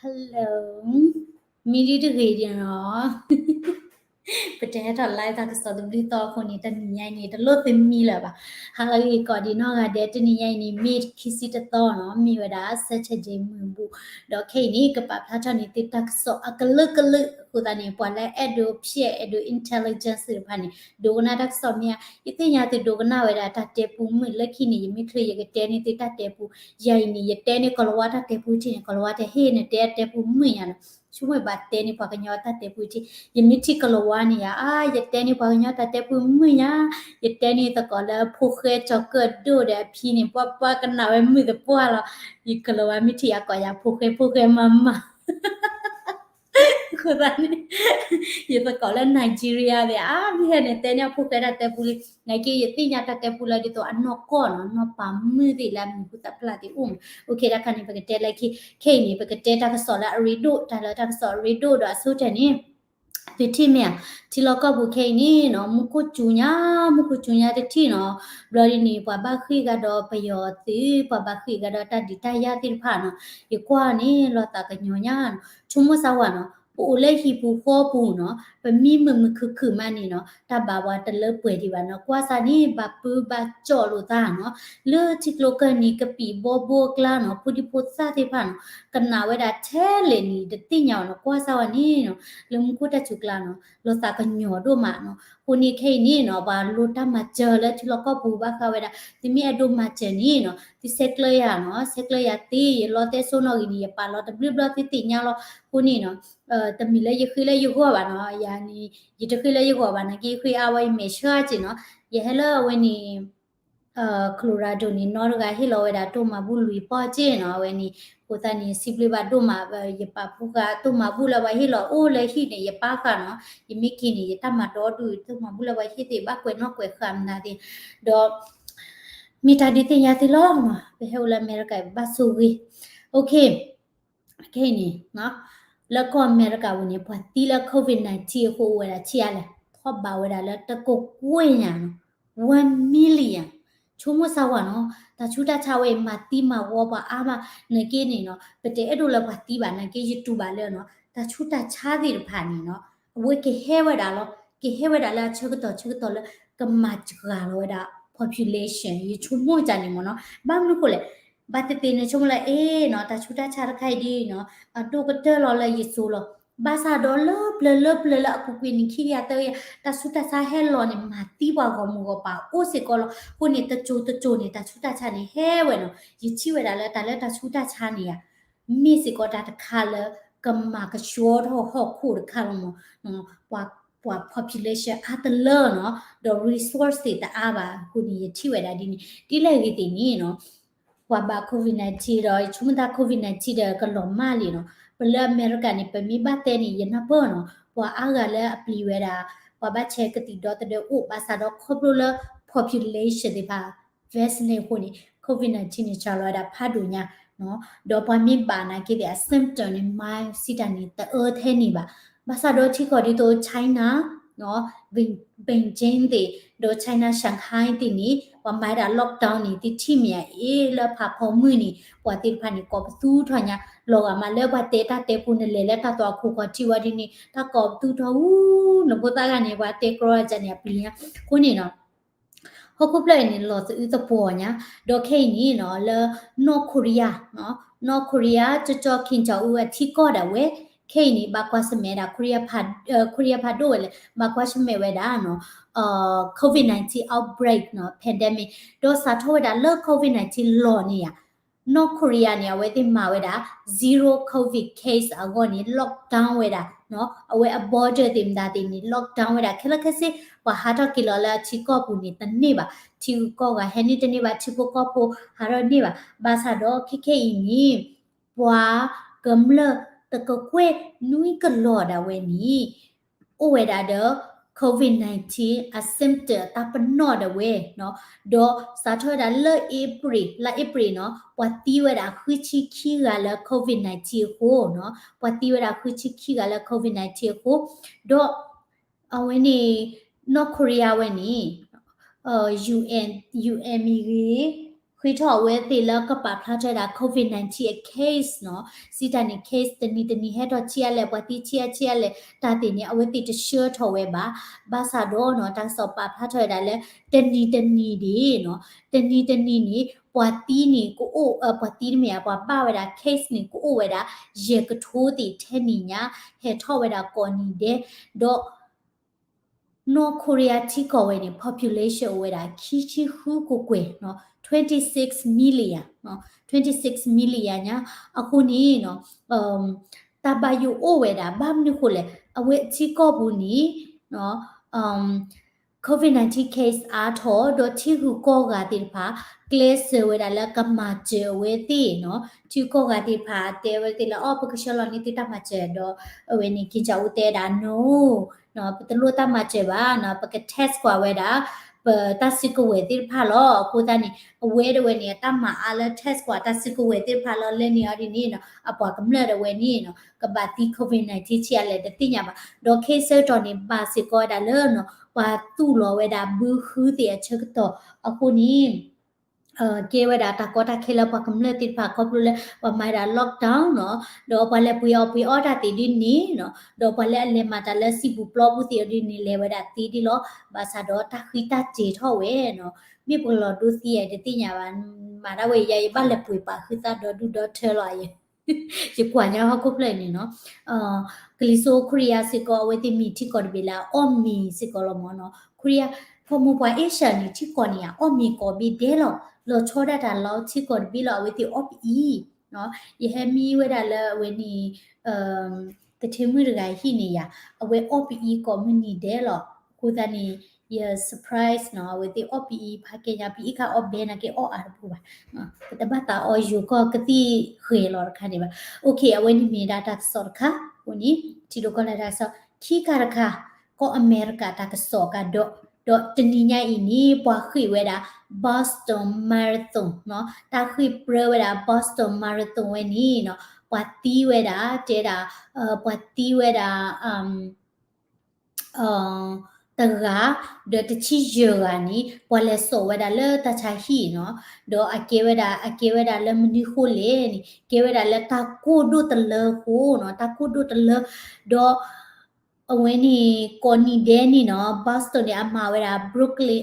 Hello, မံဒုတဂ့ၤဒံးနီၤ. ပတဟဲထီၣ် live တၢ်ကစီၣ်တဘျုးသီအဃိန့ၣ် တနံၤညါအံၤန့ၣ် တလိၣ်သုမံလၢၤဘၣ်. ဟါလၢအဂ့ၤကိးဒံးနီၢ်ဂၤဒဲး, တနံၤညါအံၤန့ၣ် မ့ၢ်ခံဆံတသီနီၤ, မ့ၢ်ဝဲဒၣ် Saturday မုၢ်ဘူၣ်, ဒီးခဲအံၤန့ၣ် ကပာ်ဖျါထီၣ်န့ၢ်သုတၢ်ကစီၣ်အကလုာ်ကလုာ်အဃိသတးန့ၣ် ပှၤလၢအဲၣ်ဒိးဖျဲး အဲၣ်ဒိး intelligence သ့ၣ်တဖၣ်န့ၣ် ဒိကနၣ်တၢ်ကစီၣ်မ့ၢ်ဧါ. ယသ့ၣ်ညါသုဒိကနၣ်ဝဲဒၣ်တၢ်တဲပူမုၢ်လၢခံန့ၣ် ယမ့ၢ်ချုးယကတဲန့ၢ်သုတၢ်တဲပူ, ယၤအံၤန့ၣ် ယတဲန့ၢ်ကီၤလၤဝါတၢ်တဲပူထံၣ်န့ၣ် ကီၤလၤဝါတဟ့ၣ်နတဲတၢ်တဲပူမုၢ်ညါနီၤ. ဆိကမိၣ်ဘၣ်တဲန့ၢ်ပှၤကညီတၢ်တဲပူထံၣ်, ယမ့ၢ်ထံၣ်ကီၤလၤဝါန့ၣ်ယၤ, အါ ယတဲန့ၢ်ပှၤကညီတၢ်တဲပူမုၢ်ညါ, ယတဲန့ၢ်သကိးလၢဖိၣ်ဃဲကၠီၤကၢၣ်ဒိၣ်ဒီးအဖံန့ၣ် ပှၢ်ပှၢ်ကနၣ်ဝဲမုာ်သပှၢ်လီၤ. ယကီၤလၤဝါမ့ၢ်ထံၣ်ယၤကိးယၤဖိၣ်ဃဲဖိၣ်ဃဲမၤမၤ အဃိသတးန့ၣ် ယသကိးလၢ Nigeria သ့ၣ် အါ မ့ၢ်ဟဲန့ၣ် တဲန့ၢ်အဖိၣ်ဃဲတၢ်တဲပူလံ, နာ်က့ ယသ့ၣ်ညါတၢ်တဲပူလၢဒ်သိးအနီၢ်ကီၢ်နီၤ, နီၢ်ပၤမုၢ်သ့ၣ်လၢအမံၤဟူသၣ်ဖျါသ့ၣ်အိၣ်မး. အိၣ်ခ့ တၢ်ခါန့ၣ် ပကတဲလၢခံ, ခဲအံၤန့ၣ် ပကတဲတၢ်ကစီၣ်လၢအရ့ဒိၣ်, တၢ်လၢတၢ်ကစီၣ်အရ့ဒိၣ်ဒီးအဆိကတၢၢ်န့ၣ် သုထံၣ်မ့ၢ်ဧါ, ထံလီၢ်ကီၢ်ပူၤခဲအံၤန့ၣ်နီၤ မူခိၣ်စူၤညါ, မူခိၣ်စူၤညါတထံၣ်နီၤ. ဘျီဒ်န့ၣ် ပှၤဘၣ်ဃ့ၢ်ဂၤဒီးပယီၤသုး, ပှၤဘၣ်ဃ့ၢ်ဂၤဒီးတၢ်ဒုးတၢ်ယၤသ့ၣ်တဖၣ်နီၤ, ယကွၢ်န့ၣ် လီၤသးကညီၤညါနီၤ. ဆိကမိၣ်စၢ်ဝဲနီၤ, ပအိၣ်လၢဟံၣ်ပူၤဃီပူၤနီၤ, ပမံမုာ်မုာ်ခုၣ်ခုၣ်မးန့ၣ်နီၤ, တၢ်ဘၣ်ပှၤတလၢပှဲၤဒံးဘၣ်နီၤ. ကွၢ်စၢ်န့ၣ် ဘၣ်ပၢဘၣ်ကၠီၣ်လိာ်သးနီၤ, လၢထံကျိကၢၢ်နံၤကပံာ်ဘီဘိအကျါနီၤ, ဖိဒံဖိသၣ်သ့ၣ်တဖၣ်နီၤ, ကနၣ်ဝဲဒၣ်ထဲလဲၣ်န့ၣ် တသ့ၣ်ညါအီၤနီၤ. ကွၢ်စၢ်ဝဲန့ၣ်နီၤ, လၢမူခိၣ်တၢ်စူၤကျါနီၤ, လီၤသးကညီၤဒိၣ်မးနီၤ. အဃိန့ၣ်ခဲအံၤန့ၣ်နီၤ ပှၤလိၣ်တၢ်မၤစၢၤလၢထံလီၢ်ကီၢ်ပူၤဘၣ်ဃးဝဲဒၣ်, သုမ့ၢ်အဲၣ်ဒိးမၤစၢၤန့ၣ်နီၤ, သုဆဲးကျၢယၤနီၤ, ဆဲးကျၢယၤသ့, ယလီတဲစိနီၣ်ဂံၢ်န့ၣ် ယပာ်လီၤတဘျုးဘျီသုသ့ၣ်ညါလီၤ. အဃိန့ၣ်နီၤ, တမ့ၢ်လၢယဃ့လၢယဂီၢ်ဘၣ်နီၤ, ယၤန့ၣ် ယတဃ့လၢယဂီၢ်ဘၣ်, နာ်က့ဃ့အါဝဲယမဲာ်ဆှးက့နီၤ. ယဟဲလၢအဝဲန့ၣ် Colorado န့ၣ် နီတဂၤဟ့ၣ်လီၤဝဲဒၣ်တိၢ်မၤဘူၣ်လွံၢ်ပီၢ်က့နီၤ, အဝဲန့ၣ်, အဃိသတးန့ၣ် စံးဘျုးဘၣ်ဒိၣ်မး, ယပာ်ဖှိၣ်ဃာ်တိၢ်မၤဘူၣ်လၢပှၤဟ့ၣ်လီၤအိၣ်လၢဟံၣ်န့ၣ် ယပာ်ဃာ်နီၤ, ယမ့ၢ်က့ၤန့ၣ် ယတၢ်မၤဒီဒူၣ် တိၢ်မၤဘူၣ်လၢပှၤဟ့ၣ်သ့ၣ် ဘၣ်ကွဲးနီၣ်ကွဲးဃာ်မနုၤသ့ၣ်, ဒီး မ့ၢ်တၢ်ဒုးသ့ၣ်ညါသုလီၤနီၤ, ပဟဲအိၣ်လၢအမဲရကၤ ဘၣ်ဆိၣ်ဂ့ၤ, OK, ခဲအံၤန့ၣ် လၢကီၢ်အမဲရကၤပူၤန့ၣ် ပှၤသံလၢ COVID nineteen အဃိအိၣ်ဝဲဒၣ်ဆံးအါလဲၣ်, ထီၣ်ဘးဝဲဒၣ်လၢတကကွဲၢ်ညါနီၤ, one million. ဆိကမိၣ်စၢ်ဝဲနီၤ, တၢ်ဆူးတၢ်ဆါဝဲအံၤ မၤသံမၤဝီပှၤအါမး, နာ်က့န့ၣ်နီၤ ပတအဲၣ်ဒိးလၢပှၤသံဘၣ်, နာ်က့ယတူၢ်ဘၣ်လၢနီၤ တၢ်ဆူးတၢ်ဆါသ့ၣ်တဖၣ်န့ၣ်နီၤ အဝဲကဟဲဝဲဒၣ်လီၤ, ကဟဲဝဲဒၣ်လၢအဆၢကတီၢ်ဆၢကတီၢ်လၢ ကမၤစှၤလီၤဝဲဒၣ် population ယဆိကမိၣ်တၢ်န့ၣ်မ့ၢ်နီၤ, ဘၣ်မနုၤဃိလဲၣ်, ဘၣ်သ့ၣ်သ့ၣ်န့ၣ် ဆိကမိၣ်လၢ အ့နီၤ တၢ်ဆူးတၢ်ဆါတခါအံၤဒ်နီၤ အဒိၣ်ကတၢၢ်လီၤလၢယစိၤလီၤ, ဘၣ်ဆၣ်ဒီးလၢပျၢၤလၢပျၢၤလၢအပူၤကွံာ်နံၣ်ခံကယၤသၢကယၤ တၢ်ဆူးတၢ်ဆါဟဲလီၤန့ၣ် မၤသံပှၤဂီၢ်မုၢ်ဂီၢ်ပၤအိၣ်စ့ၢ်ကီးလီၤ, အဃိန့ၣ် တစိၤတစိၤန့ၣ် တၢ်ဆူးတၢ်ဆါန့ၣ်ဟဲဝဲနီၤ, ယထံၣ်ဝဲဒၣ်လၢတၢ်လၢတၢ်ဆူးတၢ်ဆါန့ၣ်ယါ မ့ၢ်စ့ၢ်ကီးတၢ်တခါလၢ ကမၤကဆှီထီၣ်ဟီၣ်ခိၣ်တခါလီၤမ့ၢ်, ပှၤ ပှၤ population အါတလၢနီၤ, ဒီး resource သ့ၣ်တအါဘၣ်အဃိန့ၣ် ယထံၣ်ဝဲဒၣ်ဒ်န့ၣ် ဒ်လဲၣ်ဂ့ၤသ့ၣ်န့ၣ်နီၤ, ပှၤဘၣ် COVID nineteen ဒီး ယဆိကမိၣ်တၢ် COVID nineteen ဒီးကလီၤမၢ်လံနီၤ, ပလၢအမဲရကၤန့ၣ် ပမ့ၢ်ဘၣ်တဲန့ၣ် ယနၢ်ပၢၢ်နီၤ, ပှၤအါဂၤလၢအပျံၤဝဲဒၣ် ပှၤဘၣ်ဆဲးကသံၣ်ဒီသဒၢအိၣ် ဘၣ်ဆၣ်ဒီးခီဖျိလၢ population သ့ၣ်တဖၣ် vaccine အဃိန့ၣ် COVID nineteen န့ၣ် စှၤလီၤဝဲဒၣ်ဖးဒိၣ်ညါ, ဒီးပှၤမ့ၢ်ဘၣ်နာ်က့သ့ၣ်အ symptom န့ၣ် mild စံးတၢ်န့ၣ် တအၢထဲန့ၣ်ဘၣ်, ဘၣ်ဆၣ်ဒီးထံကီၢ်ဒ်သိး China, Beijing သ့ၣ်, ဒီး China Shanghai သ့ၣ်န့ၣ် ပှၤမၤဝဲဒၣ် lockdown န့ၣ် သုထံၣ်မ့ၢ်ဧါ, အ့ လၢဖးဖီမုၢ်န့ၣ် ပှၤသ့ၣ်တဖၣ်န့ၣ် ကိးပသူထီၣ်ညါ, လီၤဂာ်မးလၢပှၤတဲတၢ်တဲပူၤ နလဲၤလၢတၢ်သွၣ်ခိၣ်ခီၣ်ထံးဝဲဒ်န့ၣ် တၢ်ကိးပသူထီၣ်ဝူ နဖိသၣ်ဂၤန့ၣ် ပှၤတဲကြီအကန့ၣ် အပျံၤညါ, အဃိန့ၣ်နီၤ ဟီၣ်ခိၣ်ဖျၢၣ်အံၤန့ၣ် လီၤသအုးသပှီၤညါ, ဒီးခဲအံၤန့ၣ်နီၤ လၢ North Korea, North Korea ကၠီကၠီ Kim Jong Un အထံကီၢ်ဒၣ်ဝဲ, ခဲအံၤန့ၣ် ဘၣ်ကွၢ်ဆၢၣ်မဲာ်ဝဲဒၣ် Korea ဖးဒိၣ်ဝဲလဲၣ်, ဘၣ်ကွၢ်ဆၢၣ်မဲာ်ဝဲဒၣ်နီၤ COVID nineteen outbreak နီၤ pandemic ဒီးစးထီၣ်ဝဲဒၣ်လၢ COVID nineteen လီၢ်န့ၣ်ဧါ North Korea န့ၣ် အဝဲသ့ၣ်မၤဝဲဒၣ် zero covid case အဂီၢ်န့ၣ် lockdown ဝဲဒၣ်, အဝဲအ border သ့ၣ်မတၤသ့ၣ်န့ၣ် lockdown ဝဲဒၣ် ခဲလၢာ်ခဲဆ့, ပှၤဟးထီၣ်က့ၤလီၤလၢအထံကီၢ်ပူၤန့ၣ်တန့ၢ်ဘၣ်, ထံဂုၤကီၢ်ဂၤဟဲန့ၢ်တန့ၢ်ဘၣ်, ထံဖိကီၢ်ဖိဟးထီၣ်တန့ၢ်ဘၣ်, ဘၣ်ဆၣ်ဒီးခဲခဲအံၤန့ၣ် ပှၤကမျၢၢ်တကကွဲၢ်နွံကလီၢ်ဒၣ်ဝဲန့ၣ် အိၣ်ဝဲဒၣ်ဒီး COVID nineteen အ symptom အတၢ်ပနီၣ်ဒၣ်ဝဲ, ဒီးစးထီၣ်ဝဲဒၣ်လၢ April လါ April နီၤ ပှၤသံဝဲဒၣ်ဃုဆံခံဂၤလၢ COVID nineteen အဃိနီၤ, ပှၤသံဝဲဒၣ်ဃုဆံခံဂၤလၢ COVID nineteen အဃိ, ဒီး အဝဲန့ၣ် North Korea ဝဲန့ၣ် UN UN မ့ၢ်ဂ့ၤ, ဃ့ထီၣ်အဝဲသ့ၣ်လၢကပာ်ဖျါထီၣ်ဝဲဒၣ် COVID nineteen အ case နီၤ, စံးတၢ်န့ၣ် case တနံၤတနံၤဟဲထီၣ်ဆံးအါလဲၣ်, ပှၤသံဆံးအါဆံးအါလဲၣ်, တၢ်သ့ၣ်န့ၣ် အဝဲသ့ၣ်တဆှၢထီၣ်ဝဲဘၣ်. ဘၣ်ဆၣ်ဒီးနီၤ တၢ်ကစီၣ်ပာ်ဖျါထီၣ်ဝဲဒၣ်လၢ တနံၤတနံၤဒၣ်နီၤ, တနံၤတနံၤန့ၣ် ပှၤသံန့ၣ်ကအိၣ်, ပှၤသံတမ့ၢ်ဧါ, ပှၤဘၣ်ဝဲဒၣ် case န့ၣ် ကအိၣ်ဝဲဒၣ် ယဲၢ်ကထိသ့ၣ်ထဲနံၤညါ, ဟဲထီၣ်ဝဲဒၣ်ကိးနံၤဒဲး, ဒီး North Korea ထံကီၢ်ဝဲန့ၣ် population အိၣ်ဝဲဒၣ် ခံဆံဃုကကွဲၢ်နီၤ, twenty six million, twenty six million ညါ, အဃိန့ၣ်နီၤ တၢ်ဘၣ်ယိၣ်အိၣ်ဝဲဒၣ် ဘၣ်မနုၤဃိလဲၣ်, အဝဲထံကီၢ်ပူၤန့ၣ် COVID nineteen case အါထီၣ် ဒီးထံဂုၤကီၢ်ဂၤသ့ၣ်တဖၣ် ကျဲးစၢးဝဲဒၣ်လၢကမၤစၢၤအဝဲသ့ၣ်နီၤ, ထံဂုၤကီၢ်ဂၤသ့ၣ်တဖၣ်တဲဝဲသ့ၣ်လၢ အီ ပကဆှၢလီၤန့ၢ်သုတၢ်မၤစၢၤဒီး အဝဲန့ၣ် က့ၤကၠီအူတဲဒၣ် no ပတလိၣ်တၢ်မၤစၢၤဘၣ်နီၤ, ပက test ကွၢ်ဝဲဒၣ် ပတၢ်စုကဝဲၤသ့ၣ်တဖၣ်လီၤ. အဃိသတးန့ၣ် အဝဲဒၣ်ဝဲန့ၣ် အတၢ်မၤအါလၢ test ကွၢ်တၢ်စုကဝဲၤသ့ၣ်တဖၣ်လီၤ. လၢန့ၣ်အီၤဒ်န့ၣ်နီၤ အပှၤကမျၢၢ်ဒၣ်ဝဲန့ၣ်နီၤ ကဘၣ်သံ COVID nineteen ဆံးအါလဲၣ်တသ့ၣ်ညါဘၣ်. ဒီး case ဆၢကတီၢ်န့ၣ် ဘၣ်စ့ၢ်ကီးဝဲဒၣ်လၢနီၤ ပှၤသူၣ်လီၤဝဲဒၣ်ဘုဃုသ့ၣ်အဆၢကတီၢ်အဃိန့ၣ် ကဲဝဲဒၣ်တၢ်ကီတၢ်ခဲလၢပှၤကမျၢၢ်သ့ၣ်တဖၣ် ခီဖျိလၢပှၤမၤဝဲဒၣ် lockdown နီၤ, ဒီးပှၤလဲၤပှ့ၤအီၣ်ပှ့ၤအီတၢ်သ့ၣ်ဒ်န့ၣ်နီၤ, ဒီးပှၤလၢအလဲၤမၤတၢ်လၢစံာ်ပူၤပျီပူၤသ့ၣ်အီၤဒ်န့ၣ် လဲၤဝဲဒၣ်သ့ဒ်လီၤ. ဘၣ်ဆၣ်ဒီးတၢ်ဃံတၢ်စဲၤထီၣ်ဝဲနီၤ, မ့ၢ်ပကလီၤဒိသံယဲၢ်တသ့ၣ်ညါဘၣ်, မၤဒၣ်ဝဲယၤ ယဘၣ်လဲၤပှ့ၤပာ်ဃုာ်သးဒီဒူၣ်ဒီထၢလီၤယဲၢ် ယကွၢ်ညါဟီၣ်ခိၣ်ဖျၢၣ်န့ၣ်နီၤ, ကလံၤစိးခိရံယါစ့ၢ်ကီး အဝဲသ့ၣ်မ့ၢ်ထံကီၢ်တဘ့ၣ်လၢအအီၣ်မ့ၤစ့ၢ်ကီးလီၤမ့ၢ်နီၤ. ခိရံယါ ဖီမိၢ်ပှၢ်အ့ရှၢၣ်န့ၣ် ထံကီၢ်န့ၣ် အအီၣ်မ့ၤကိးဘ့ၣ်ဒဲးလီၤ. လီၤဆီဒၣ်တၢ်လီၤထံကီၢ်တဘ့ၣ်လီၤ အဝဲသ့ၣ်အီၣ်ပအံၤ, ယဟဲမံဝဲဒၣ်လၢအဝဲန့ၣ် သထ့မုၣ်တဂၤဟံၣ်န့ၣ်ယၤ, အဝဲအီၣ်ပအံၤကိးမုၢ်နံၤဒဲးလီၤ. အဃိသတးန့ၣ် ယ surprise နီၤ, အဝဲသ့ၣ်အီၣ်ပအံၤ ဖးကဲညါ ပအံၤခါအီၣ်ဘဲနာ်က့အီၣ်အါတပူၤဘၣ်, ပတဘၣ်သးအီယိၤကီၢ်ကသံၣ်ဃဲၤလီၤတခါန့ၣ်ဘၣ်. Okay အဝဲန့ၣ်မ့ၢ်ဒၣ်တၢ်ကစီၣ်တခါ, အဃိန့ၣ် ထံဒိၣ်ကီၢ်လဲၤတၢ်ကစီၣ် ခံခါတခါ, ကီၢ်အမဲရကၤတၢ်ကစီၣ်ကဒီး, ဒီးတနံၤညါအံၤန့ၣ် ပှၤဃ့ၢ်ဝဲဒၣ် Boston Marathon နီၤ, တၢ်ဃ့ၢ်ပြၢဝဲဒၣ် Boston Marathon ဝဲန့ၣ်နီၤ, ပှၤသံဝဲဒၣ် တဲဒၣ် ပှၤသံဝဲဒၣ် တဂၤ ဒီးတဆံယဲၢ်ဂၤန့ၣ် ပှၤလဲၤစိာ်ဝဲဒၣ်လၢတၢ်ဆါဟံၣ်နီၤ, ဒီးအကဲဝဲဒၣ် အကဲဝဲဒၣ်လၢမနုၤဃိလဲၣ်န့ၣ် ကဲဝဲဒၣ်လၢတၢ်ကိၢ်ဒိၣ်တလၢအဃိနီၤ, တၢ်ကိၢ်ဒိၣ်တလၢ, ဒီး အဝဲန့ၣ် ကိးနံၤဒဲးန့ၣ်နီၤ Boston န့ၣ် အမၤဝဲဒၣ် Brooklyn,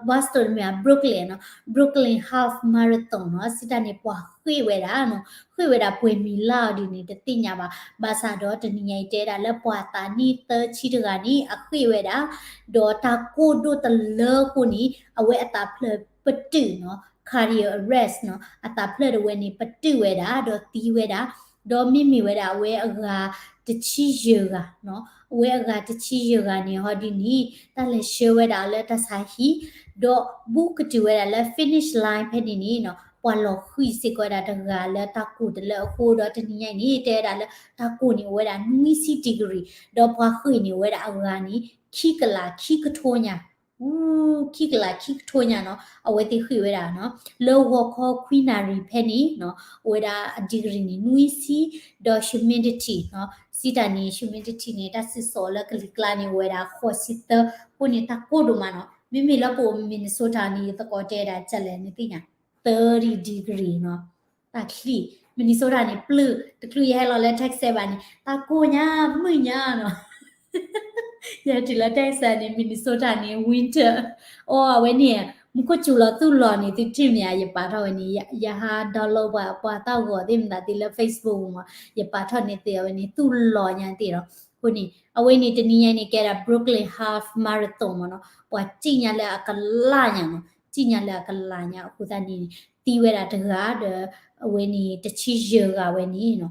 Boston မ့ၢ် Brooklyn နီၤ, Brooklyn Half Marathon နီၤ, စံးတၢ်န့ၣ် ပှၤဃ့ၢ်ဝဲဒၣ်နီၤ, ဃ့ၢ်ဝဲဒၣ်ပှဲၤမံၤလၢ်အီၤဒ်န့ၣ် တသ့ၣ်ညါဘၣ်. ဘၣ်ဆၣ်ဒီးတနံၤညါအံၤတဲဒၣ်လၢပှၤသးနံၣ်သၢဆံတဂၤန့ၣ် အဃ့ၢ်ဝဲဒၣ်, ဒီးတၢ်ကိၢ်ဒိၣ်တလၢအဃိန့ၣ် အဝဲအသးဖျၢၣ်ပတုာ်နီၤ, cardiac arrest နီၤ, အသးဖျၢၣ်ဒၣ်ဝဲန့ၣ် ပတုာ်ဝဲဒၣ် ဒီးသံဝဲဒၣ်, ဒီးမ့မ့ၢ်ဝဲဒၣ်အဝဲအဂၤတဆံယဲၢ်ဂၤနီၤ, အဝဲအဂၤတဆံယဲၢ်ဂၤန့ၣ် ဟီဒ်န့ၣ် တၢ်လဲၤဆှၢဝဲဒၣ်လၢတၢ်ဆါဟံၣ်, ဒီးဘူးကတုၤဝဲဒၣ်လၢ finish line ဖဲန့ၣ်န့ၣ်နီၤ ပှၤလီၤဃံၤစ့ၢ်ကီးဝဲဒၣ်တဂၤလၢတၢ်ကိၢ်တလၢအဃိ ဒီးတနံၤညါအံၤန့ၣ် တဲဝဲဒၣ်လၢတၢ်ကိၢ်န့ၣ်အိၣ်ဝဲဒၣ်နွံဆံ degree, ဒီးပှၤဃ့ၢ်န့ၣ်အိၣ်ဝဲဒၣ်အဂၤန့ၣ် ခံကလးခံကထိညါ ခံကလးခံကထိညါနီၤ အဝဲသ့ၣ်ဃ့ၢ်ဝဲဒၣ်နီၤ, လၢဂီၤခီခွံနၣ်ရံၣ်ဖဲန့ၣ်နီၤ အိၣ်ဝဲဒၣ်အ degree န့ၣ် နွံဆံ, ဒီး humidity နီၤ စံးတၢ်န့ၣ် humidity န့ၣ် တၢ်စံးစိၤလၢကလံၤကျါန့ၣ် အိၣ်ဝဲဒၣ်ဃိးဆံသၢ, အဃိန့ၣ် တၢ်ကိၢ်ဒိၣ်မးနီၤ, မ့မ့ၢ်လၢပအိၣ် Minnesota န့ၣ် ယသကိးတဲဒၣ်ကလဲၣ် နသ့ၣ်ညါ thirty degree နီၤ တၢ်ချံၣ်, Minnesota န့ၣ် ပျုၢ်, တချုးယဟဲလီၤလၢ Texas ဘၣ်န့ၣ် တၢ်ကိၢ်ညါ မုၢ်ညါနီၤ ယဟဲတုၤလၢ Texas န့ၣ် Minnesota န့ၣ် winter, အိ အဝဲန့ၣ် မူခိၣ်စူၤလီၤသူၣ်လီၤန့ၣ် သုထံၣ်မ့ၢ်ဧါ, ယပာ်ထီၣ်ဝဲန့ၣ် ယဟး download ပှၤ ပှၤတၢ်ဂီၤသ့ၣ်မတၤသ့ၣ်လၢ Facebook မး, ယပာ်ထီၣ်န့ၢ်သုအဝဲန့ၣ် သူၣ်လီၤညါသ့ၣ်ဒီး, အဃိန့ၣ် အဝဲန့ၣ်တနံၤညါန့ၣ် ကဲဒၣ် Brooklyn Half Marathon မးနီၤ, ပှၤစံၣ်ညါလၢအကလးညါနီၤ, စံၣ်ညါလၢအကလးညါအဃိသတးန့ၣ် သံဝဲဒၣ်တဂၤဒီး အဝဲန့ၣ် တဆံယဲၢ်ဂၤဝဲန့ၣ်နီၤ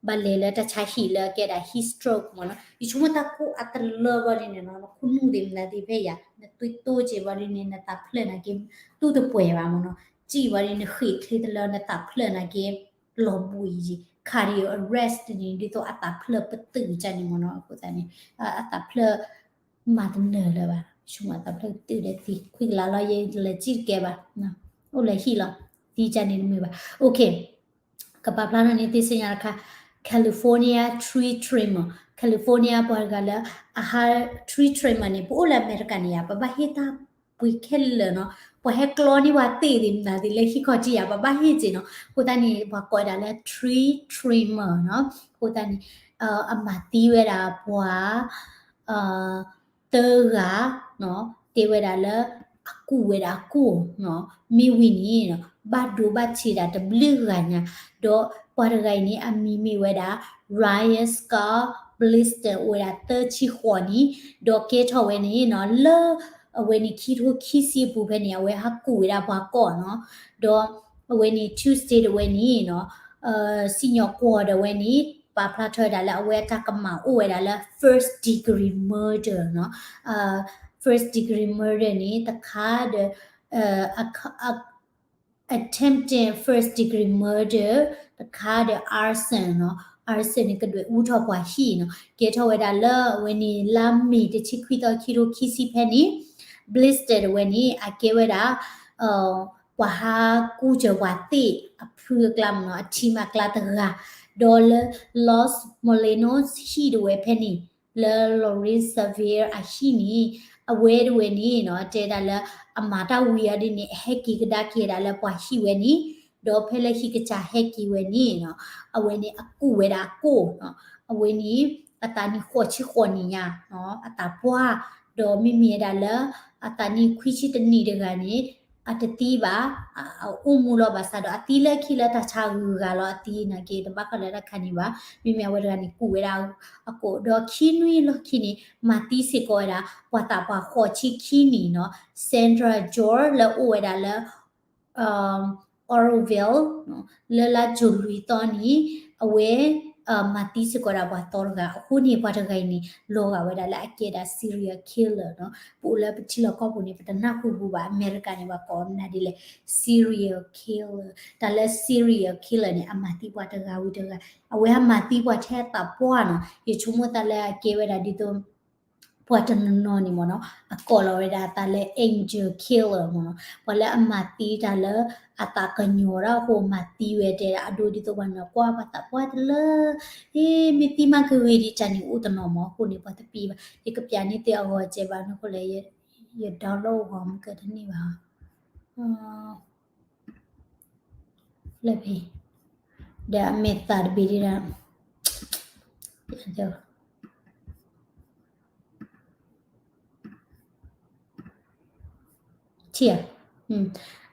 ဘၣ်လဲၤလၢတၢ်ဆါဟံၣ်လၢအကဲဒၣ် heat stroke မးနီၤ, ယဆိကမိၣ်တၢ်ကိၢ်အတလၢဘၣ်ဒ်န့ၣ်နီၤ နခူၣ်နူာ်သ့ၣ်မတၤသ့ၣ်ဖဲယၤ နသွံၣ်တိစ့ၢ်ဘၣ်ဒ်န့ၣ် နသးဖျၢၣ်နာ်က့ တူၢ်တပှဲၤဘၣ်မးနီၤ, စံၣ်ဘၣ်ဒ်န့ၣ် ဃ့ၢ်ချ့တလၢ နသးဖျၢၣ်နာ်က့ လီၤဘှံးယံၤ cardiac arrest န့ၣ် ဒ်သိးအသးဖျၢၣ်ပတုာ်ကန့ၣ်မးနီၤ, အဃိသတးန့ၣ် အသးဖျၢၣ် မၤတနၢၤလၢၤဘၣ်, ဆိကမိၣ်အသးဖျၢၣ်ကတုာ်ဒီးသံ ခွံကလးလီၤ ယလဲၤစံၣ်တကဲဘၣ်, အိၣ်လၢဟံၣ်လီၤ, သံကန့ၣ်တမုာ်ဘၣ်, okay, ကပာ်ဖျါထီၣ်န့ၢ်သုသ့ၣ်ညါတခါ, California tree trimmer, California ပှၤတဂၤလၢအဟး tree trimmer န့ၣ် ပအိၣ်လၢအမဲရကၤန့ၣ်ယါ ပဘၣ်ဟ့ၣ်တၢ်ပှ့ၤခဲလၢာ်နီၤ, ပှၤဟဲကျီန့ၢ်ပှၤသ့ၣ်သ့ၣ်မနုၤသ့ၣ်လၢဟံၣ်ခီၣ်ထံးယၤ ပဘၣ်ဟ့ၣ်စ့ၢ်နီၤ. အဃိသတးန့ၣ် ပှၤကိးဝဲဒၣ်လၢ tree trimmer နီၤ. အဃိသတးန့ၣ် အမၤသံဝဲဒၣ်ပှၤ သၢဂၤနီၤ, တဲဝဲဒၣ်လၢ အကူၣ်ဝဲဒၣ်အကိၣ်နီၤ, မ့ၢ်ဝံၤန့ၣ်နီၤ ဘၣ်ဒိဘၣ်ထံးဒၣ်တဘျုးဂၤညါ, ဒီးပှၤတဂၤအံၤန့ၣ် အမံၤမ့ၢ်ဝဲဒၣ် Ryan Scott Blister အိၣ်ဝဲဒၣ်သၢဆံဃိးနံၣ်, ဒီးကဲထီၣ်ဝဲန့ၣ်နီၤ လၢ အဝဲန့ၣ်ခံထိခံဆံအပူၤဖဲန့ၣ် အဝဲဟးကူၣ်ဝဲဒၣ်ပှၤကိာ်နီၤ, ဒီးအဝဲန့ၣ် Tuesday တဝဲန့ၣ်နီၤ စံၣ်ညီၣ်ကွီၢ်ဒီးဝဲန့ၣ် ပာ်ဖျါထီၣ်ဝဲဒၣ်လၢအဝဲအတၢ်ကမၣ်အိၣ်ဝဲဒၣ်လၢ first degree murder နီၤ. first degree murder န့ၣ် တခါဒီး attempted first degree murder တခါဒီး arson နီၤ. arson န့ၣ် ကဒွဲၣ်အူထီၣ်ပှၤဟံၣ်နီၤ. ကဲထီၣ်ဝဲဒၣ်လၢအဝဲန့ၣ် လါမ့ၤတဆံခွံသီ ခံထိခံဆံဖဲန့ၣ် Blister တဝဲန့ၣ် အကဲဝဲဒၣ် ပှၤဟးကူၣ်စၢၤပှၤသ့ၣ်အဖုအကျါမ့ၢ်နီၤ, အ team အကျါတဂၤ, ဒီးလၢ Los Molinos ဟံၣ်တဝဲဖဲန့ၣ် လၢ Lorraine Seville အဟံၣ်န့ၣ် အဝဲတဝဲန့ၣ်နီၤ တဲဒၣ်လၢ အမၤတၢ်ဝံၤအီၤဒ်န့ၣ် အဟဲက့ၤကဒါက့ၤဒၣ်လၢပှၤဟံၣ်ဝဲန့ၣ်, ဒီးဖဲလၢဟံၣ်ကစၢ်ဟဲက့ၤဝဲန့ၣ်နီၤ အဝဲန့ၣ်အကူၣ်ဝဲဒၣ်အကိၣ်နီၤ. အဝဲန့ၣ် အသးနံၣ်ဃိးဆံဃိးနံၣ်ညါနီၤ အသးပှၢ်, ဒီးမ့မ့ၢ်ဝဲဒၣ်လၢ အသးနံၣ်ခွံဆံတနံၣ်တဂၤန့ၣ် အတသံဘၣ်, အအိၣ်မူလီၤဘၣ်ဆၣ်ဒီး အသံလၢခံလၢတၢ်ဆါဂုၤဂၤလီၤ အသံနာ်က့ တဘၣ်ဃးလၢတၢ်ခါန့ၣ်ဘၣ်. မ့မ့ၢ်အဝဲတဂၤန့ၣ် ကူၣ်ဝဲဒၣ်အကိၣ်, ဒီးခံနွံလီၢ်ခံန့ၣ် မၤသံစ့ၢ်ကီးဝဲဒၣ် ပှၤသးပှၢ်ဃိးဆံခံနံၣ်နီၤ Sandra George လၢအိၣ်ဝဲဒၣ်လၢ Oroville လၢလါယူၤလွံၢ်သီန့ၣ် အဝဲ မၤသံစ့ၢ်ကီးဒၣ်ပှၤသီတဂၤ, အဃိန့ၣ် ပှၤတဂၤအံၤန့ၣ် လီၤဂာ်ဝဲဒၣ်လၢအကဲဒၣ် serial killer နီၤ. ပအိၣ်လၢပထံလီၢ်ကီၢ်ပူၤန့ၣ် ပတနၢ်ဟူဘူးဘၣ်, အမဲရကၤန့ၣ် ပှၤကိးမနုၤဒ်လဲၣ်, serial killer. တၢ်လၢ serial killer န့ၣ် အမၤသံပှၤတဂၤဝံၤတဂၤ, အဝဲအမၤသံပှၤထဲအသးပှၢ်နီၤ. ယဆိကမိၣ်သးလၢအကဲဝဲဒၣ်ဒ်သိး ပှၤတနီၤနီၤန့ၣ်မ့ၢ်နီၤ အကိးလီၤဝဲဒၣ်အသးလၢ angel killer မ့ၢ်နီၤ, ပှၤလၢအမၤသံတၢ်လၢအသးကညီၤတၢ်အဃိ မၤသံဝဲတဲဒၣ် အဒိဒ်သိးပှၤနီၤ ကွၢ်ပှၤသးပှၢ်တလၢ, အ့ မ့ၢ်သံမးကဂ့ၤဒံးတၢ်န့ၣ်အိၣ်တနီၤမ့ၢ်, အဃိန့ၣ် ပှၤတပံၤဘၣ်, ယကပျးန့ၢ်သုအဂီၤကဲဘၣ်န့ၣ်အဃိလဲၣ်, ယ download ဂီၤမကတန့ၢ်ဘၣ် လၢဖဲ ဒီးအမဲာ်သးတဘ့ၣ်ဒၣ် ထံၣ်ဧါ,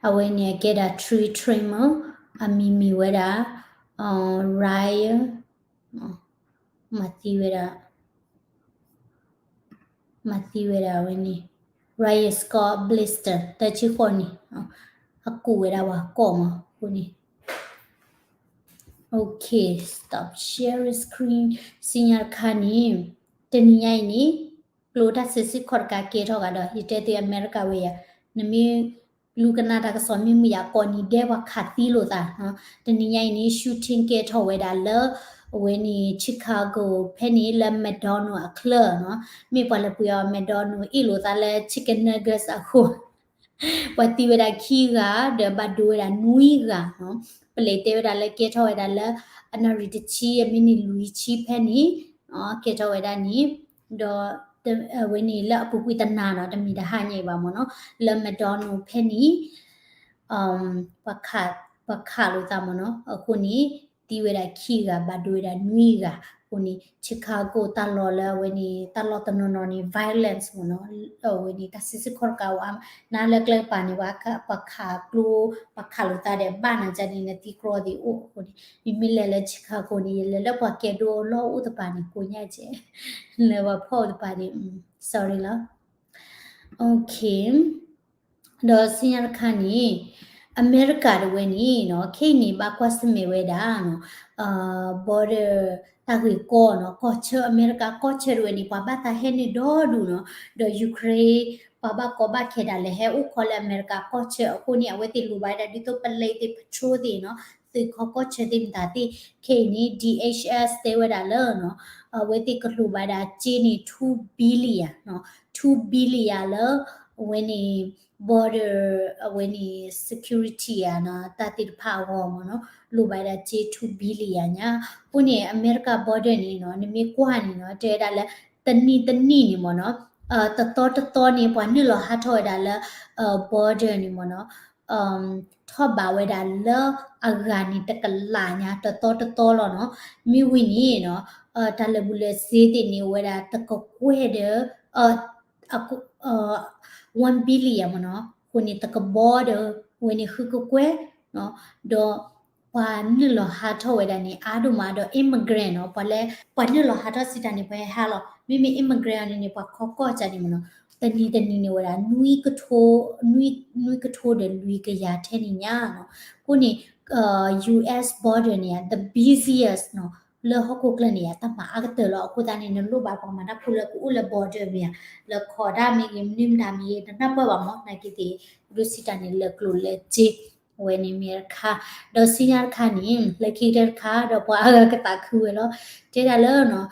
အဝဲန့ၣ်အကဲဒၣ် tree trimmer, အမံၤမ့ၢ်ဝဲဒၣ် Ryan, မၤသံဝဲဒၣ် မၤသံဝဲဒၣ်အဝဲန့ၣ် Ryan Scott Blister သၢဆံဃိးနံၣ်, အကူၣ်ဝဲဒၣ်ပှၤကိာ်မ့ၢ်အဃိန့ၣ် Okay, stop sharing screen. စံၣ်ညီၣ်တခါန့ၣ် တနံၤညါအံၤန့ၣ် ကျိတၢ်စံးဆံးခီၣ်တကးကဲထီၣ်ဂၤဒီး ယတဲသုအမဲရကၤဝဲယၤ, နမ့ၢ်လူကနၣ်တၢ်ကစီၣ်မ့ၢ်မုာ်ယၤ ကိးနံၤဒဲးပှၤခးသံလိာ်သး, တနံၤညါအံၤန့ၣ် shooting ကဲထီၣ်ဝဲဒၣ်လၢ အဝဲန့ၣ် Chicago ဖဲန့ၣ်လၢ McDonald အချၢနီၤ, မ့ၢ်ပှၤလၢပှ့ၤအီၤ McDonald အ့ၣ်လိာ်သးလၢ chicken nuggets အဃိ ပှၤသံဝဲဒၣ်ခံဂၤ ဒီးဘၣ်ဒိဝဲဒၣ်နွံဂၤနီၤ, ပလဲၤတဲဝဲဒၣ်လၢကဲထီၣ်ဝဲဒၣ်လၢ အနၣ်ရံၣ်တဆံ အမံးနံးလွံၢ်ဆံဖဲန့ၣ်, ကဲထီၣ်ဝဲဒၣ်န့ၣ်, ဒီး အဝဲန့ၣ်လၢအပူၤကွံာ်တနၤနီၤ တမ့ၢ်တဟါညါအံၤဘၣ်မ့ၢ်နီၤ, လၢ McDonald ဖဲန့ၣ် ပှၤခးလိာ်သးမ့ၢ်နီၤ, အဃိန့ၣ် သံဝဲဒၣ်ခံဂၤ ဘၣ်ဒိဝဲဒၣ်နွံဂၤ, အဃိန့ၣ် Chicago တၢ်လီၢ်လၢအဝဲန့ၣ် တၢ်လီၢ်တနီၤနီၤန့ၣ် violence မ့ၢ်နီၤ, အဝဲန့ၣ် တၢ်စံးဆံးခီၣ်တကးအိၣ်အါ, နၤလၢကျဲကပၤန့ၣ် ပှၤခးကျိ ပှၤခးလိာ်သးဒီးဘၣ်နၤကန့ၣ် နသံကြီသ့ၣ်အိၣ်အဃိန့ၣ်, မ့မ့ၢ်လဲၤလၢ Chicago န့ၣ် ယလဲၤလၢပှၤကဲဒိလီၢ်အိၣ်တပၤန့ၣ် ကိးညါကဲ, လၢပှၤဖီၣ်အိၣ်တပၤန့ၣ် sorry လီၤ. Okay, ဒီးစံၣ်ညီၣ်တခါန့ၣ် အမဲရကၤတဝဲန့ၣ်နီၤ ခဲအံၤန့ၣ် ဘၣ်ကွၢ်ဆၢၣ်မဲာ်ဝဲဒၣ် border တၢ်ဂ့ၢ်ကီနီၤ, ကီၢ်ဆၢ အမဲရကၤကီၢ်ဆၢတဝဲန့ၣ် ပှၤဘၣ်သးဟဲနုာ်ဒီဒူၣ်နီၤ, ဒီး Ukraine ပှၤဘၣ်ကီဘၣ်ခဲဒၣ်လဲာ်ဟဲအိၣ်ခိးလၢအမဲရကၤကီၢ်ဆၢအဃိန့ၣ် အဝဲသ့ၣ်လိၣ်ဘၣ်ဝဲဒၣ်ဒ်သိး police သ့ၣ် patrol သ့ၣ်နီၤ, သုးခီကီၢ်ဆၢသ့ၣ်မတၤသ့ၣ်, ခဲအံၤန့ၣ် D H S တဲဝဲဒၣ်လၢ အဝဲသ့ၣ်ကလိၣ်ဘၣ်ဒၣ်စ့န့ၣ် two billion နီၤ, two billion လၢ အဝဲန့ၣ် border အဝဲန့ၣ် security ဧါနီၤ တၢ်သ့ၣ်တဖၣ်အဂီၢ်မ့ၢ်နီၤ, လိၣ်ဘၣ်ဒၣ်စ့ two billion ညါ, အဃိန့ၣ် အမဲရကၤ border န့ၣ်နီၤ နမ့ၢ်ကွၢ်န့ၣ်နီၤ တဲဝဲဒၣ်လၢ တနံၣ်တနံၣ်န့ၣ်မ့ၢ်နီၤ တသီတသီန့ၣ် ပှၤနုာ်လီၤဟးထီၣ်ဝဲဒၣ်လၢ border န့ၣ်မ့ၢ်နီၤ, ထီၣ်ဘးဝဲဒၣ်လၢအဂၤန့ၣ် တကလးညါ တသီတသီလီၤနီၤ. မ့ၢ်ဝံၤန့ၣ်နီၤ, တၢ်လၢာ်ဘူၣ်လၢာ်စ့သ့ၣ်န့ၣ် အိၣ်ဝဲဒၣ်တကကွဲၢ်ဒီး one billion မ့ၢ်နီၤ. အဃိန့ၣ် တကဘီဒီး ဝဲန့ၣ်ဃုကကွဲၢ်, ဒီးပှၤနုာ်လီၤဟးထီၣ်ဝဲဒၣ်န့ၣ် အါဒိၣ်မးဒီး immigrant နီၤ, ပှၤလၢ ပှၤနုာ်လီၤဟးထီၣ်စံးတၢ်န့ၣ် ပှၤဟဲဟးလီၤ. မ့မ့ၢ် immigrant န့ၣ်န့ၣ် ပှၤခီကီၢ်ကၢန့ၣ်မ့ၢ်နီၤ, တနံၤတနံၤန့ၣ်ဝဲဒၣ် နွံကထိဒီးလွံၢ်ကယၤထဲန့ၣ်ညါနီၤ. အဃိန့ၣ် US border န့ၣ် the busiest နီၤ, လၢဟီၣ်ခိၣ်ချၢန့ၣ် တၢ်မၤအါကတၢၢ်လီၤ. အဃိသတးန့ၣ် နလိၣ်ဘၣ်ပှၤမၤတၢ်ဖိလၢကအိၣ်လၢ border မ့ၢ်ဧါ, လၢခိးဒၣ်မ့ၢ်ဂ့ၤ မနုၤမတၤမ့ၢ်ဂ့ၤ နနၢ်ပၢၢ်ဘၣ်မ့ၢ် နာ်က့သ့ၣ် ဒိစံးတၢ်န့ၣ် လၢာ်ကျိၤလၢာ်စ့ အဝဲန့ၣ်မ့ၢ်တခါ, ဒီးဆူညါတခါန့ၣ် လၢခံကတၢၢ်တခါ ဒီးပှၤအါဂၤကသးခုဝဲလီၤ. တဲဒၣ်လၢနီၤ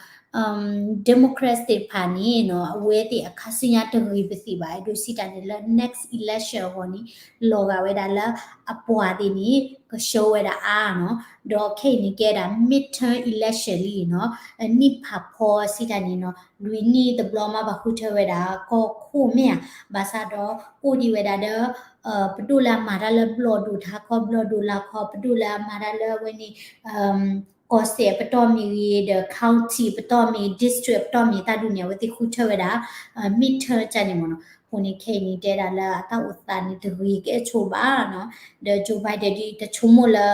Democrats သ့ၣ်တဖၣ်န့ၣ်နီၤ အဝဲသ့ၣ်အခါဆူညါတဂ့ၤပသ့ၣ်ဘၣ်, ဒိစံးတၢ်န့ၣ်လၢ next election အဂီၢ်န့ၣ် လီၤဂာ်ဝဲဒၣ်လၢအပှၤသ့ၣ်န့ၣ် ကဆှၢဝဲဒၣ်အါနီၤ, ဒီးခဲအံၤန့ၣ်ကဲဒၣ် midterm election လံနီၤ, နံၣ်ဖးဖီစံးတၢ်န့ၣ်နီၤ လွံၢ်နံၣ်တဘျီမး ဘၣ်ဃုထၢဝဲဒၣ်ကီၢ်ခိၣ်မ့ၢ်ဧါ, ဘၣ်ဆၣ်ဒီးအိၣ်ဒံးဝဲဒၣ်ဒီး ပဒိၣ်လၢအမၤတၢ်လၢဘျီၣ်ဒိၣ်ထးခီ ဘျီၣ်ဒိၣ်လာ်ခီ, ပဒိၣ်လၢအမၤတၢ်လၢအဝဲန့ၣ် ကီၢ်စဲၣ်ပတီၢ်မ့ၢ်ဂ့ၤ ဒီး county ပတီၢ်မ့ၢ် district ပတီၢ်မ့ၢ်တၢ်ဒ်န့ၣ် အဝဲသ့ၣ်ဃုထၢဝဲဒၣ် midterm န့ၣ်မ့ၢ်နီၤ. အဃိန့ၣ်ခဲအံၤန့ၣ် တဲဒၣ်လၢအတၢ်အိၣ်သးန့ၣ်တဂ့ၤကဲဆိးဘၣ်နီၤ, ဒီး Joe Biden ဒ်တဆိကမိၣ်လၢ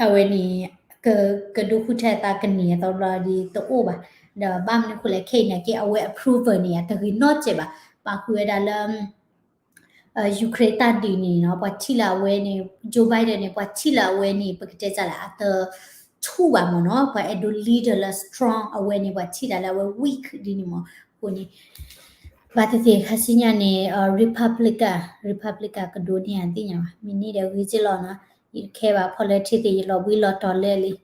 အဝဲန့ၣ် ကဒိဃုထၢအသးကန့ၢ်အသီဘျီဒ်တအိၣ်ဘၣ်, ဒီးဘၣ်မနုၤဃိလဲၣ် ခဲအံၤန့ၣ်က့ အဝဲ approval န့ၣ် တဂ့ၤနီတစဲးဘၣ်, ပာ်ဃုာ်ဝဲဒၣ်လၢ Ukraine တၢ်ဒုးန့ၣ်နီၤ ပှၤထံၣ်လၢအဝဲန့ၣ် Joe Biden န့ၣ် ပှၤထံၣ်လၢအဝဲန့ၣ် ပကတဲဒ်လဲၣ် အတဆူၣ်ဘၣ်မ့ၢ်နီၤ, ပှၤအဲၣ်ဒိး leader လၢ strong အဝဲန့ၣ် ပှၤထံၣ်ဒၣ်လၢအဝဲ weak ဒ်န့ၣ်မ့ၢ်, အဃိန့ၣ် ဘၣ်သ့ၣ်သ့ၣ်ခါဆူညါန့ၣ် Republican Republican ကဒိးန့ၢ်ဧါသ့ၣ်ညါဘၣ်, မ့ၢ်န့ၢ်ဒီးဂ့ၤက့လီၤနီၤ, ယတခဲဘၣ် politics သ့ၣ် ယလီၤဘှံးလီၤတီၤလၢာ်လံ, ဒီး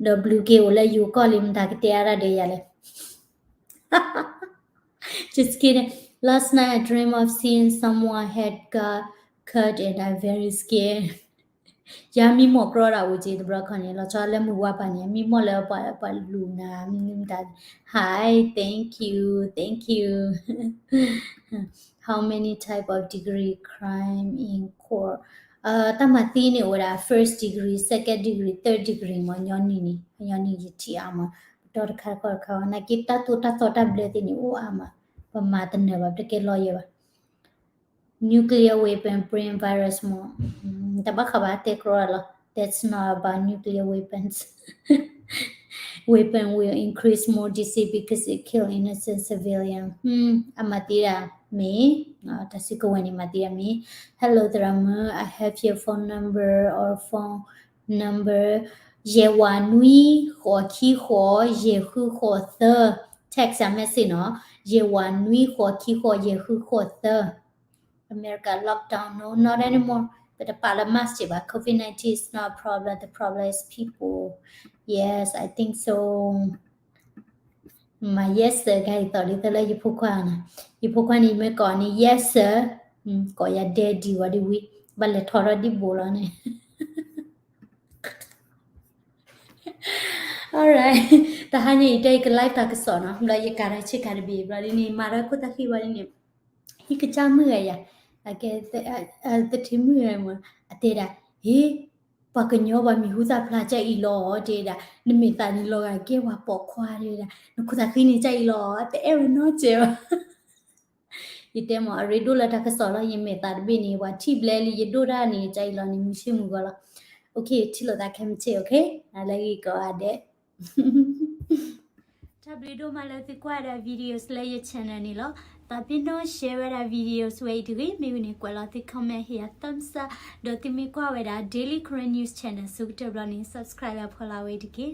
ဘျုးက့ၤအိၣ်လၢယိၤကီၢ်လံ မတၤကတဲအါဒၣ်ဒီးယၤလဲၣ် Just kidding. Last night I dream of seeing someone head got cut and I very scared. ယမံမီၢ်ကြီဒၣ်အိၣ်က့ၤတဘျီခီန့ၣ် လီၤဆီလၢမုၢ်ဝါပၤန့ၣ် မံမီၢ်လၢပှၤလူၤနၤ မနုၤမတၤ Hi, thank you, thank you. How many type of degree crime in court? တၢ်မၤသံန့ၣ်အိၣ်ဝဲဒၣ် first degree, second degree, third degree မ့ၢ် ညီနုၢ်န့ၣ် ညီနုၢ်ယထံၣ်အါမး ပတီၢ်တခါတခါတခါ နာ်က့တၢ်သိၣ်တၢ်သီတၢ်ဘျၢသ့ၣ်န့ၣ် အိၣ်အါမး ပမၤတနၢၤဘၣ် ပတကဲ lawyer ဘၣ် Nuclear weapon bring virus မ့ၢ် တဘၣ်ဃးဘၣ်တဲကြီလီၤ That's not about nuclear weapons. Weapon will increase more disease because it kill innocent civilian. အမၤသံဒၣ်မ့ၢ် တၢ်စုကဝဲၤန့ၣ် မၤသံဒၣ်မ့ၢ် Hello သရၣ်မုၣ် I have your phone number or phone number ယဲၢ်ဝးနွံ ဃိးခံဃိး ယဲၢ်ဃုဃိးသၢ text ယၤ message နီၤ ယဲၢ်ဝးနွံ ဃိးခံဃိး ယဲၢ်ဃုဃိးသၢ America lockdown, no, not anymore. ပတပာ်လၢ mask ဘၣ် COVID nineteen is not a problem, the problem is people. Yes, I think so. မၤ yes sir ကဟဲသီၣ်ဒ်သိးလၢယဖိခွါနီၤ ယဖိခွါန့ၣ် ယမ့ၢ်ကိးန့ၣ် yes sir, ကိးယၤ daddy ဝဲဒ်ဝံၤ ဘၣ်လဲၤထီၣ်ထီၣ်ဒံးဘိလီၤန့ၣ် alright တဟါန့ၣ် ယတဲယက live တၢ်ကစီၣ်နီၤ ဘျီယကၤဒီးဆ့ကၤတဘ့ၣ် ဘျီဒ်န့ၣ် မၤဒီးခိၣ်သၣ်ဃံဘျီဒ်န့ၣ် ဟံၣ်ကစၢ်မုၣ်ဂၤယၤ အကဲ သထ့မုၣ်ဂၤမ့ၢ် အတဲဒၣ် ဟ့ ပှၤကညီပှၤမံၤဟူသၣ်ဖျါကအံၤလီၤ တဲဒၣ် နမဲာ်သးန့ၣ်လီၤဂာ်ကဲပှၤပိာ်ခွါတဲဒၣ် နခိၣ်သၣ်ဃံန့ၣ်ကအံၤလီၤ တအဲၣ်ဝဲနီတစဲးဘၣ် ယတဲမ့ၢ် အရ့ဒိၣ်လၢတၢ်ကစီၣ်လီၤ ယမဲာ်သးတဘ့ၣ်န့ၣ် ပှၤထံၣ်ဘျဲလံ ယဒိၣ်ဒၣ်န့ၣ် ကအံၤလီၤန့ၣ် မုၢ်ဆ့ၣ်မုၢ်ဂီၤလီၤ okay ထံၣ်လိာ်သးခဲမုၢ်ဆ့ၣ် okay နလၢဂ့ၤကိးဂၤဒဲး တၢ်ဘျုးဒိၣ်မးလၢသုကွၢ်ဒၣ် videos လၢယ channel န့ၣ်လီၤ. သးပ့ၤနီၣ် share ဝဲဒၣ် videos ဝဲအံၤတဂ့ၤ, မ့ၢ်ဝံၤန့ၣ် ကွဲးလီၤသု comment ဟ့ၣ်ယၤ thumbs up, ဒီးသုမ့ၢ်ကွၢ်ဝဲဒၣ် Daily Karen News Channel ဆိကတၢၢ်ဘျီန့ၣ် subscribe လၢဖီလာ်ဝဲအံၤတက့ၢ်.